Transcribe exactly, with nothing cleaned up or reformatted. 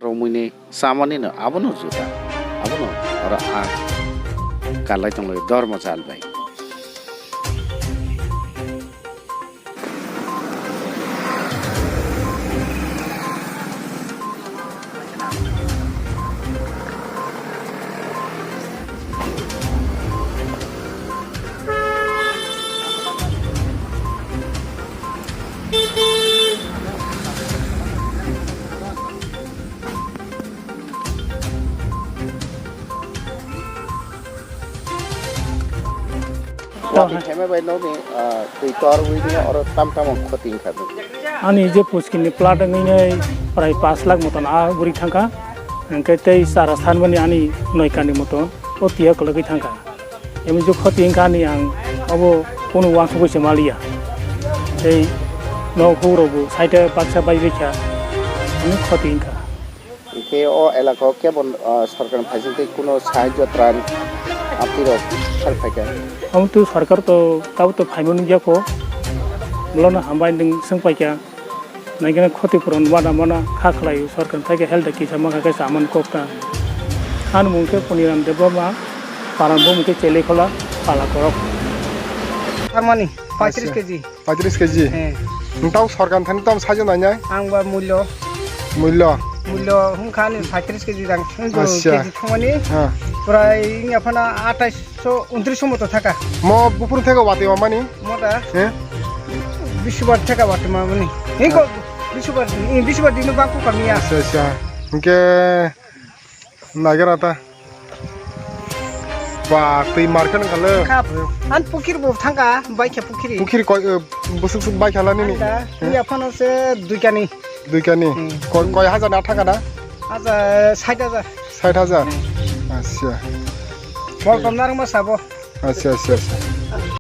Romwini chamani no abono juda. Abono oro a kalai tonglai dormo chal bai. Watwi theme bai nokni, ah, twi tor wi dino oro tam tamo khoti wngkha. Ani je puskini plat wngwi nai prai pash lakh moton a guri thangkha, hwnkhe tei chara sanmani ani noi kani moton o tiya kwlwgwi thangkha. Emi je khoti wngkha ani ang obo kunu wansugwi se maliya. Tei nok huk rokbo side baksa bai baikha, ani khoti wngkha. Hingke o elaka o kebo, ah, sorkar ni phaising tei kuno sahajyo tran amtwi rok sal phaikha. Amtwi sorkar to tabo to phaimani nukya kho. Bono hambai nwng swng paikha. Naikhe khoti puron wada mana kha khlai sorkar thai khe health kisa ma kha khe saman kok ta. Ani mung khe Poniram Debbarma, paran bo mung khe Chelekhola, Palakorok. Tharmani, paitrish Acha. K G. Paitris K G. Eh. Ntaw sorkar thani tom sajo nainai? Ang ba mulyo. Mulyo. Mulyo hwnkha ni paitris K G rang thangjo Acha. K G thangmani. Ha. Prai wngya phana atais so untris so moto thaka. Mo bupur thega wati mamani? Mota. Eh? Bisubar thega wati mamani. Hingko Ha. Bisubar, eh, Bisubar dino bangku kamiya. Acha, acha. Hingke Naigara ta. Ba, twi market wngkha le. Kap. An pukhir bo thangka, baikha pukhiri. Pukhiri koi, eh, busuk suk baikha la nini? Anda, Eh? Iya phano se dui kani. Dui kani. Hmm. Koi, koi hajar na thangka na? Acha, sait hajar. Sait hajar? Hmm. Acha. Mol kom narwkma sabo. Acha, acha, acha.